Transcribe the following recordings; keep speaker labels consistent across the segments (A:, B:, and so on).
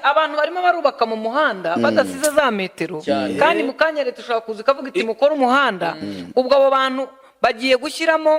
A: Abantu barimo barubaka mu muhanda badasize za metero, kandi mu kanya leta ishobora kuza ikavuga iti mukore umuhanda. Ubwo abo bantu bagiye gushyiramo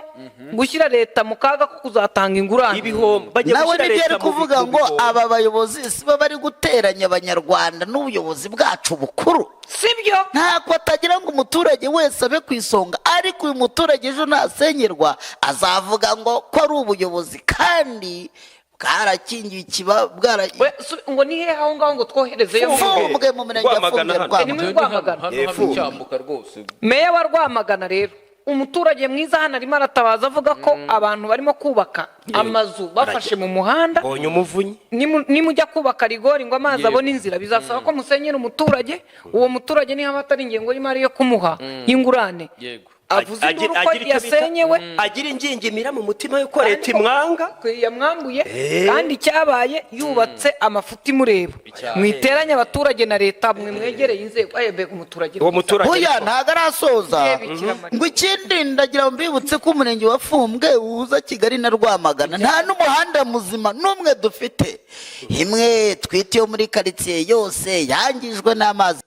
A: gushyira leta mu kaga ko kuzatanga ingurane.
B: Ibihombo bagiye
C: Nawe
B: gushyira
C: nibyo
B: leta
C: ari
B: mu
C: kuvuga
B: mu
C: ngo
B: bihombo.
C: Aba bayobozi sibo bari guteranya Abanyarwanda n'ubuyobozi bwacu bukuru.
A: Sibyo?
C: Ntako atagira ngo umuturage wese abe ku isonga, ariko uyu muturage ejo nasenyerwa azavuga ngo ko ari ubuyobozi kandi bwarakingiwe ikiba bwara
A: We, ngo ni hehe aho ngaho ngo twoherezeyo?
C: Fumbwe, mu murenge wa
B: Rwamagana
C: Fumbwe.
B: hano.
C: Rwamagana.
A: Ni muri Rwamagana.
D: Hano hano
B: Fumbwe.
D: Cyambuka rwose.
A: Meya wa Rwamagana rero, umuturage mwiza hano, arimo aratabaza avuga ko abantu barimo kubaka amazu bafashe mu muhanda.
B: Mbonye umuvunyi.
A: Nimujya kubaka rigori ngo amazi abone inzira, bizasaba ko musenyera umuturage. Uwo muturage niba atari ingengo y'imari yo kumuha y'ingurane, avuze induru ko
B: Agira icyo bita-
A: yasenyewe.
B: Agira ingingimira mu mutima yuko leta imwanga.
A: Yamwambuye, kandi icyabaye yubatse amafuti imureba. Mwiteranye abaturage na leta, mwe mwegereye inzego. Aye, mbega umuturage
B: Uwo muturage
C: Oya,
B: ariko-
C: ntabwo arasoza.
A: Ye, Bikira Mariya.
C: Ngo ikindi, ndagira ngo mbibutse ko umurenge wa Fumbwe uhuza Kigali na Rwamagana, nta n'umuhanda muzima n'umwe dufite. Imwe twita iyo muri karitsiye yose yangijwe n'amazi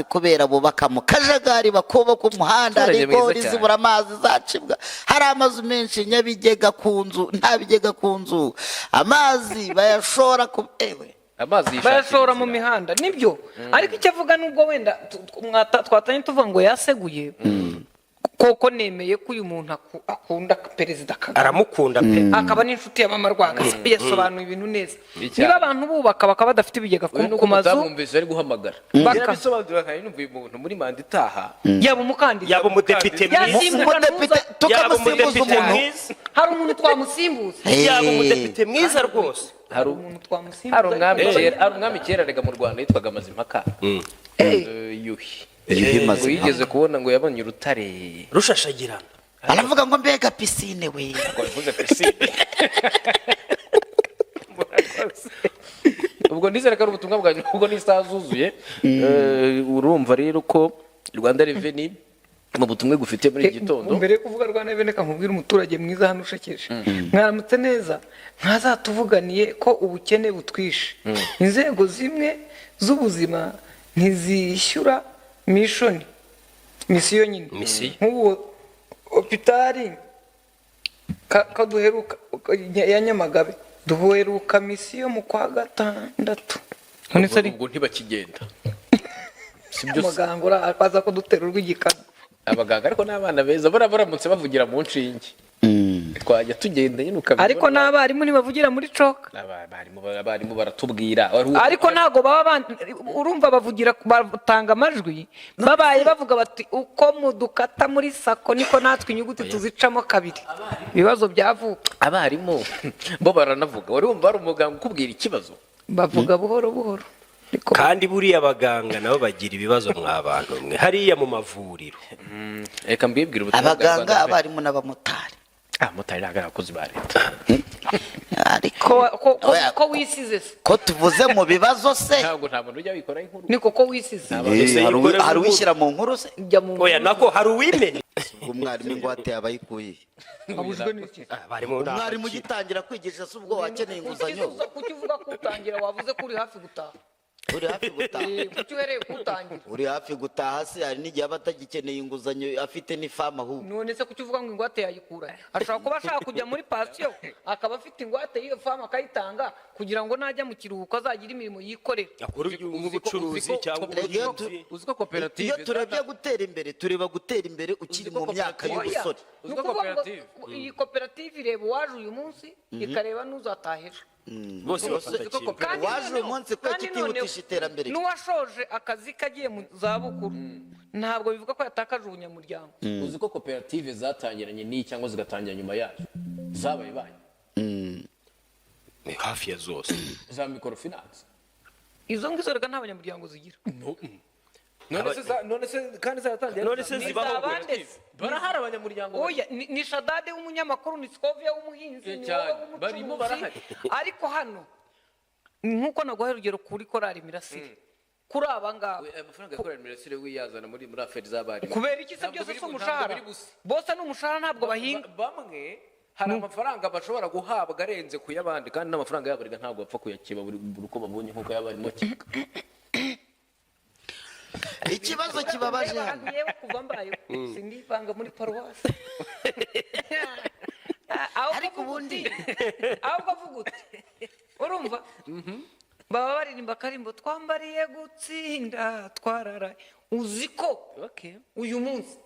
C: kubera bubaka mu kajagari, bakubaka umuhanda,
D: Umuturage mwiza
C: rigori
D: cyane.
C: zibura amazi zacibwa. Hari amazu menshi nyabigega ku nzu, nta bigega ku nzu, amazi bayashora ku ewe.
D: Amazi yishakira
A: Bayashora mu
D: inzira.
A: mihanda, nibyo. Ariko icyo avuga, nubwo wenda twatanye tuvuga ngo yaseguye, koko nemeye ko uyu muntu akunda Perezida Kagame.
B: Aramukunda pe.
A: Akaba n'inshuti ya mama Rwagasa. Yasobanuye ibintu neza.
D: Icyaha.
A: Niba abantu bubaka bakaba badafite ibigega
D: Uyu
A: ku
D: nuko
A: mazu,
D: mutamwumvise ari guhamagara. Yarabisobanura kandi numva uyu muntu muri manda itaha
A: yaba umukandida,
B: Yaba umudepite mwiza.
A: Yasimbura.
C: Umudepite
B: Yaba
C: tukamusimbuza
B: umudepite
C: umuntu.
B: mwiza.
A: Hari umuntu twamusimbuza.
B: Yaba umudepite mwiza rwose.
D: Hari
A: Umuntu twamusimbuza.
D: Hari umwami kera, hari umwami kera rega mu Rwanda yitwaga Mazimpaka. Yuhi.
C: Yuhi
D: Ngo
C: Mazimpaka.
D: yigeze kubona, ngo yabonye urutare
B: rushashagirana.
C: Aravuga ngo mbega pisine we!
D: Ngo yavuze pisine. Ubwo nizere ko ari ubutumwa bwanyu, ubwo n'isaha zuzuye. Urumva rero ko Rwanda Revenue mu butumwa gufite muri iki gitondo.
A: Mbere yo kuvuga Rwanda Revenue, reka nkubwire umuturage mwiza hano ushekeje. Mwaramutse neza, ntazatuvuganiye ko ubukene butwishe. Inzego zimwe z'ubuzima ntizishyura mishoni, misiyo nyine.
B: Misiyo.
A: Nk'ubu hopitali kaduheruka ya Nyamagabe, duheruka misiyo mu kwa gatandatu. None se ari
D: Ubwo ntibakigenda, si byo se?
A: Amagambo aza kudutera urw'igikanu.
D: Abaganga ariko n'abana beza, buriya baramutse bavugira mu nshinge twajya tugenda nyine ukabibona.
A: Ariko n'abarimu ntibavugira muri coka.
D: Abarimu baratubwira.
A: Ariko ntabwo baba urumva bavugira, batanga amajwi, babaye bavuga bati uko mudukata muri SACCO niko natwe inyuguti tuzicamo kabiri, ibibazo byavuka.
D: Abarimu bo baranavuga. Wari wumva hari umuganga ukubwira ikibazo?
A: Bavuga buhoro buhoro.
B: Kandi buriya abaganga nabo bagira ibibazo mwa bantu mwe, hariya mu mavuriro.
D: Reka mbibwire ubutumwa bwa
C: Abaganga,
D: Rwanda Revenue.
C: abarimu n'abamotari.
D: Ah, motari ntabwo ari abakozi ba leta.
C: Ariko
A: Ko
C: Oya,
A: ko wisize se?
C: Ko tuvuze mu bibazo se?
D: Ntabwo, nta muntu ujya wikora inkuru.
A: Niko ko wisize.
B: Ese yikorera
C: Hari
B: inkuru.
C: uwishyira mu nkuru se?
A: Jya mu
B: Oya, nako hari uwimena.
C: Umwarimu ingwate yaba ayikuye?
A: Abujwe n'iki?
B: Abarimu ni
C: Umwarimu
B: abakire.
C: ugitangira kwigisha se, ubwo wakeneye inguzanyo?
A: Kuki uvuga ko utangira? Wavuze ko uri hafi gutaha.
C: Uri hafi gutaha.
A: Kuki uhereye kuwutangira?
C: Uri hafi gutaha se, hari n'igihe aba atagikeneye inguzanyo, afite n'ifamu ahubwo.
A: None se kuki uvuga ngo ingwate yayikura? Ashobora kuba ashaka kujya muri pansiyo, akaba afite ingwate y'iyo famu, akayitanga kugira ngo najya mu kiruhuko azagire imirimo yikorera.
B: Akora nk'ubucuruzi cyangwa
C: Iyo
B: ubuhinzi.
D: Uzi ko koperative
C: Iyo turebye gutera imbere, tureba gutera imbere ukiri
D: Uzi ko
C: mu myaka
D: koperative-
C: y'ubusore.
A: Ni
D: Uzi ko
A: ukuvuga ngo
D: koperative-
A: iyi koperative ireba uwaje uyu munsi, ikareba n'uzataha ejo.
B: Bose bafata
D: Uzi ko
B: kimwe.
D: koperative-
C: Waje uyu munsi kubera
A: Kandi
C: kitihutisha
A: noneho,
C: iterambere.
A: n'uwashoje akazi kagiye mu zabukuru, ntabwo bivuga ko yatakaje ubunyamuryango.
D: Uzi ko koperative zatangiranye n'iyi cyangwa zigatangira nyuma yayo zabaye banki?
B: Ni hafi ya zose.
D: Za microfinance.
A: Izo ngizo reka nta banyamuryango zigira.
D: None se kandi zaratangiye?
B: None se
A: Ni
B: zibaho?
A: za bande se?
D: Barahari abanyamuryango.
A: Oya, ni Shadade w'umunyamakuru, ni Scovia w'umuhinzi, ni
D: Cyane.
A: wowe
D: Barimo
A: w'umucuruzi.
D: barahari.
A: Ariko hano, nk'uko naguhaye urugero kuri korali Mirasire. Kuri aba ngaba.
D: We, aya mafaranga yakorera imirasire wiyazana muri affaires z'abarimu.
A: Kubera iki se?
D: Ntabwo
A: Byose si
D: ntabwo
A: umushahara?
D: biri busa.
A: Bose ni umushahara, ntabwo bahinga.
D: Bamwe hari amafaranga bashobora guhabwa arenze ku y'abandi, kandi n'amafaranga yabo erega ntabwo bapfa kuyakeba buri uko babonye nk'uko y'abarimu akeka.
C: Ikibazo kibabaje hano.
A: Yewe, kuva mbayeho sindivanga muri paruwasi. Ahubwo
C: Ariko
A: avuga
C: ubundi-
A: ahubwo avuga uti urumva baba baririmba akarimbo twambariye gutsinda twararaye, uzi ko uyu munsi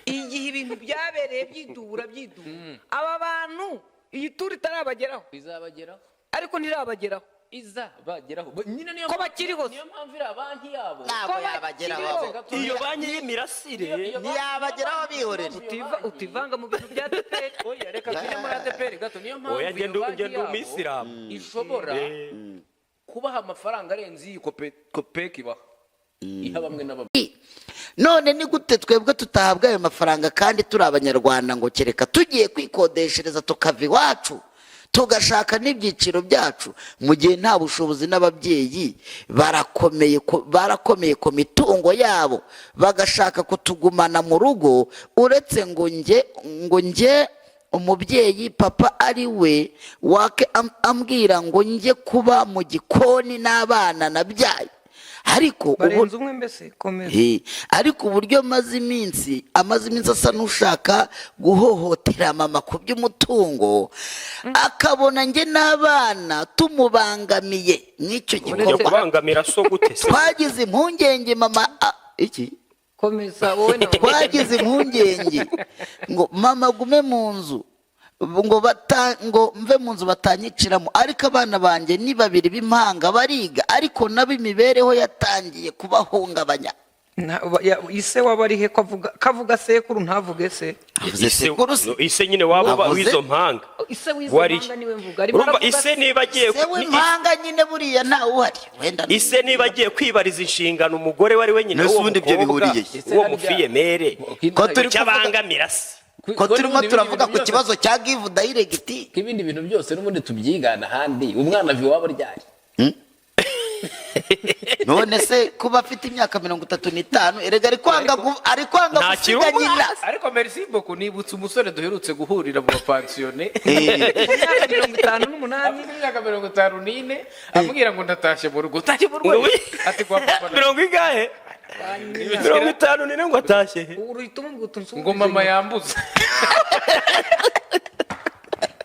A: igihe ibintu byabereye byidubura byidubura, aba bantu iyi turi itarabageraho.
D: Izabageraho.
A: Ariko ntirabageraho.
D: Izabageraho. Nyine niyo
A: Ko
D: mpamvu-
A: bakiriho se.
D: Niyo mpamvu iriya banki yabo
C: Ntabwo
A: Ko
C: yabageraho.
A: bakiriho.
B: Iyo banki y'imirasire.
C: Ntiyabageraho, bihorere.
A: Utivanga mu bintu bya ADEPR.
D: Oya, reka tujye muri ADEPR gato. Niyo mpamvu
B: Oya,
D: iyo
B: ngenda
D: banki
B: ngenda
D: yabo
B: umuyisilamu.
D: ishobora kubaha amafaranga arenze iyi COPEC ibaha, iha bamwe na bamwe.
C: None ni gute twebwe tutahabwa ayo mafaranga kandi turi Abanyarwanda, ngo kereka tugiye kwikodeshereza tukava iwacu tugashaka n'ibyiciro byacu, mu gihe nta bushobozi, n'ababyeyi barakomeye barakomeye ku mitungo yabo, bagashaka kutugumana mu rugo, uretse ngo njye umubyeyi papa ari we wake ambwira ngo njye kuba mu gikoni n'abana nabyaye, ariko ubu
A: Barenze umwe mbese, komeza.
C: Ariko uburyo amaze iminsi asa n'ushaka guhohotera mama ku by'umutungo, akabona njye n'abana tumubangamiye mw'icyo
B: Ujya
C: gikorwa.
B: kubangamira so gute se?
C: Twagize impungenge mama iki
A: Komeza wowe na
C: Twagize impungenge ngo mama agume mu nzu, ngo bata ngo mve mu nzu batanyiciramo, ariko abana banjye ni babiri b'impanga, bariga, ariko nabo imibereho yatangiye kubahungabanya.
A: Ise waba ari he, ko avuga kavuga sekuru ntavuge se?
C: Avuze sekuru se.
B: Ise nyine waba
C: Avuze-
B: w'izo mpanga.
A: Ise w'izo
B: Wari-
A: mpanga niwe mvuga. Arimo
B: Urumva
A: aravuga
B: ise niba agiye
C: Se w'impanga nyine buriya ntawe uhari wenda.
B: Ise niba agiye kwibariza inshingano umugore wari wenyine
C: Mbese
B: w'uwo
C: ubundi ibyo
B: mukobwa,
C: bihuriye he?
B: uwo mufiyemere
C: Ko turi
B: icyo
C: kuvuga-
B: abangamira se?
C: Ko turimo turavuga ku kibazo cya Give Direct.
D: Ko ibindi bintu byose n'ubundi tubyigana ahandi, umwana ava iwabo ryari?
C: None se kuba afite imyaka 35, erega ari kwanga
B: Ntakiri
C: gusiga
B: umwana.
C: nyina.
D: Ariko merci beaucoup, nibutse umusore duherutse guhurira mu bapansiyone.
A: Ku myaka 58.
D: Afite imyaka 54, ambwira ngo ndatashye mu rugo. Utashye mu rugo?
B: Ngo
D: Ati kwa papa.
B: Mirongo ingahe? 54 ngo atashye he?
A: Uhita umubwira uti
D: Ngo mama
A: unsubize.
D: yambuze.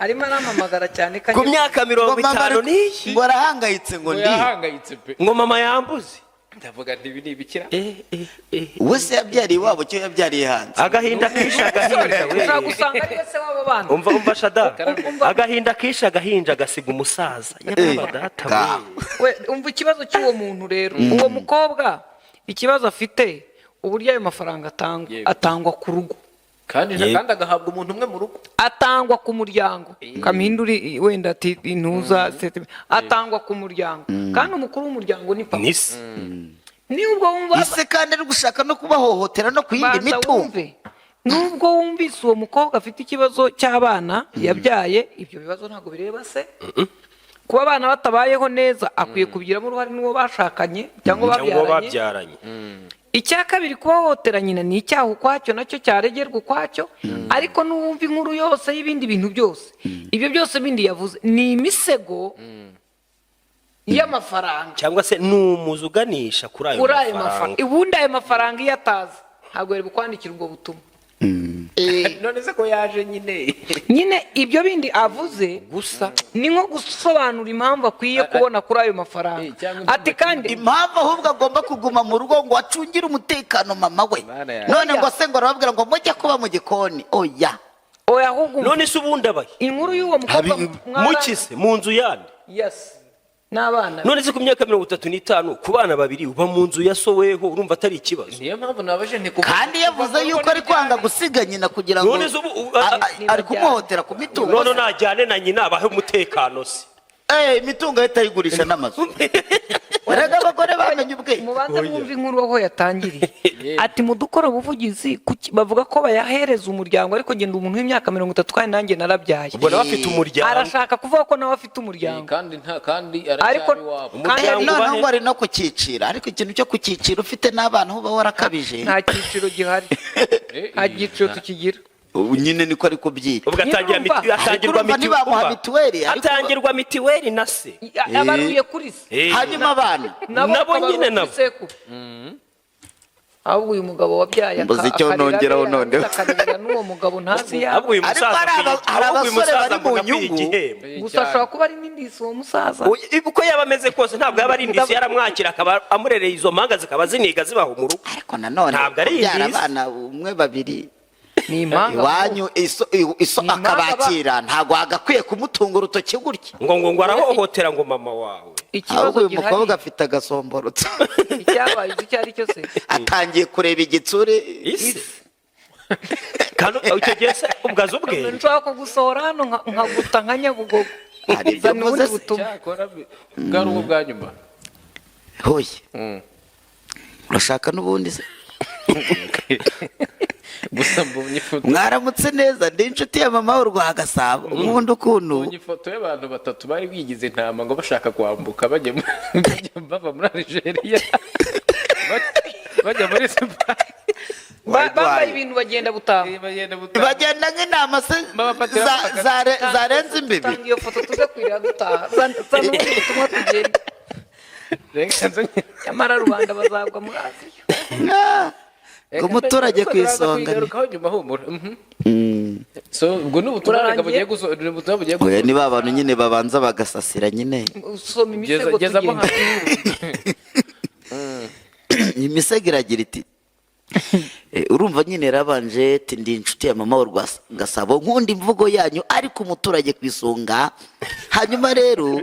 A: Arimo arampamagara cyane.
B: Ku myaka mirongo
C: Ngo mama
B: itanu n'iyi
C: ngo arahangayitse ngo
D: Ngo
C: ndi
D: yahangayitse pe.
B: Ngo mama yambuze.
D: Ndavuga nti ibi ni ibikira.
C: We se yabyariye iwabo cyo yabyariye hanze?
B: Agahinda kishe agahinja we.
A: Ushobora gusanga ari we se w'abo bana.
B: Umva, umva shada.
A: Umva.
B: Agahinda kishe agahinja gasiga umusaza, yababa data we.
A: We, umva ikibazo cy'uwo muntu rero, uwo mukobwa ikibazo afite, uburyo ayo mafaranga atangwa,
D: Yego.
A: atangwa ku rugo.
D: Kandi
B: Yego.
D: kandi agahabwa umuntu umwe mu rugo.
A: Atangwa ku muryango, kamihinduri wenda ati intuza atangwa ku muryango, kandi umukuru w'umuryango ni papa.
B: Nisi.
A: Nubwo wumva
C: Ise kandi ari gushaka no kubahohotera no ku yindi
A: Banza
C: mitungo.
A: wumve, nubwo wumvise uwo mukobwa afite ikibazo cy'abana yabyaye, ibyo bibazo ntabwo bireba se. Kuba abana batabayeho neza akwiye kubigiramo uruhare n'uwo bashakanye cyangwa
B: Cyangwa
A: babyaranye.
B: Babyaranye.
A: Icya kabiri, kuhohotera nyina ni icyaha ukwacyo, nacyo cyaregerwa ukwacyo. Ariko n'uwumva inkuru yose y'ibindi bintu byose, ibyo byose bindi yavuze ni imisego y'amafaranga.
B: Cyangwa se ni umuzi uganisha kuri ayo
A: Kuri ayo mafaranga.
B: mafaranga.
A: Ubundi ayo mafaranga iyo ataza ntabwo yari bukwandikira ubwo butumwa.
D: None se ko yaje nyine?
A: Nyine ibyo bindi avuze
B: Gusa
A: ni nko gusobanura impamvu akwiye kubona kuri ayo mafaranga.
D: Cyangwa
A: Ati kandi
C: Impamvu ahubwo agomba kuguma mu rugo ngo acungire umutekano mama we.
D: Mana yanjye.
C: None ngo se ngo arababwira ngo mujye kuba mu gikoni? Oya.
A: Oya, ahubwo umva.
B: None se ubundi abaye
A: Inkuru y'uwo mukobwa
B: muki se mu nzu yandi?
A: Yes, n'abana.
B: None se ku myaka 35, ku bana babiri, uba mu nzu ya soweho, urumva atari ikibazo?
D: Niyo mpamvu nabaje nti
C: Kandi yavuze yuko ari kwanga gusiga nyina kugira ngo
B: None se ubu
C: ari kumuhotera ku mitungo.
B: None najyane na nyina abahe umutekano se?
C: Eh, imitungo ahita ayigurisha n'amazu. Erega abagore bamenye ubwenge.
A: Mubanze mwumve inkuru aho yatangiriye. Ati mudukora ubuvugizi bavuga ko bayahereza umuryango, ariko ngenda umuntu w'imyaka 30 kandi nanjye narabyaye.
B: Ubwo nawe afite umuryango.
A: Arashaka kuvuga ko nawe afite umuryango.
D: Kandi nta kandi
A: Ariko
D: aracyari iwabo.
A: kandi
B: Umuryango
C: Noneho
B: ubahe?
C: ngo ari no kucyicira, ariko ikintu cyo kucyicira ufite n'abana uba warakabije.
A: Nta cyiciro gihari, nta cyiciro tukigira.
C: Ubu nyine niko ari kubyita.
B: Ubwo atangira
A: Nyine urumva-
B: atangirwa
C: Ariko urumva ntibamuha mituweli, ariko-
B: atangirwa mituweli na se.
A: Abaruye kuri se.
C: Hanyuma abana
B: Nabo
A: akabarura
B: nyine
A: kuri
B: nabo.
A: sekuru. Ahubwo uyu mugabo wabyaye
C: Mbuze icyo
A: akarira
C: nongeraho
A: be,
C: noneho.
A: akarira n'uwo mugabo ntazi yaba.
B: Ahubwo uyu
C: Ariko
B: musaza
C: hari
B: ahubwo uyu
C: abasore
B: musaza
C: bari mu
B: mbona akwiye
C: nyungu.
B: igihembo.
A: Gusa ashobora kuba ari n'indisi uwo musaza.
B: Uko yaba ameze kose, ntabwo yaba ari indisi yaramwakira akaba amurereye izo mpanga zikaba ziniga zibaho mu rugo.
C: Ariko nanone
B: Ntabwo ari
C: kubyara
B: indisi.
C: abana umwe, babiri
A: Ni impanga.
C: iwanyu iso
A: Ni impanga.
C: akabakira, ntabwo wagakwiye kumutunga urutoki gutya.
B: Ngo arahohotera ngo mama wawe.
A: Ikibazo
C: Ahubwo uyu
A: gihari,
C: mukobwa afite agasomborotso.
A: icyabaye uzi icyo ari cyo se?
C: Atangiye kureba igitsure.
B: Isi kandi icyo gihe se ubwo azi ubwenge?
A: Nshobora kugusohora hano nkaguta nka Nyabugogo.
C: Hari ibyo
A: Zana ubundi
C: mvuze se?
A: butumwa.
D: Cyakora bwari ubwo bwa nyuma.
C: Hoye, urashaka n'ubundi se?
D: Gusa mbonye ifoto.
C: Mwaramutse neza, ndi inshuti ya mama w'u Gasabo, nkunda ukuntu
D: Mbonye ifoto y'abantu batatu bari bigize intama ngo bashaka kwambuka bajya bava muri Algeria bajya muri Espagne.
A: Bambaye ibintu bagenda butaha.
D: Bagenda butaha.
C: Bagenda nk'intama se
D: Babafatira
C: zarenze imbibi.
A: Tanga iyo foto tuze kwirira dutaha. Zana ubundi butumwa tugende.
D: Reka
A: Nyamara rubanda bazagwa muri Aziya.
C: Ah, ngo umuturage ku
D: Reka
C: isonga
D: kuyigarukaho nyuma, humura. So ubwo ni ubutumwa reka
A: Urarangiye?
D: bugiye ni ubutumwa bugiye
C: Oya,
D: gusoza.
C: ni ba bantu nyine babanza bagasasira nyine.
A: Usoma imisego
D: Gezamo
A: tugenda.
D: hasi.
C: Imisego iragira iti urumva nyine yarabanje ati ndi inshuti ya mama w'u Gasabo, nkunda imvugo yanyu, ariko umuturage ku isonga. Hanyuma rero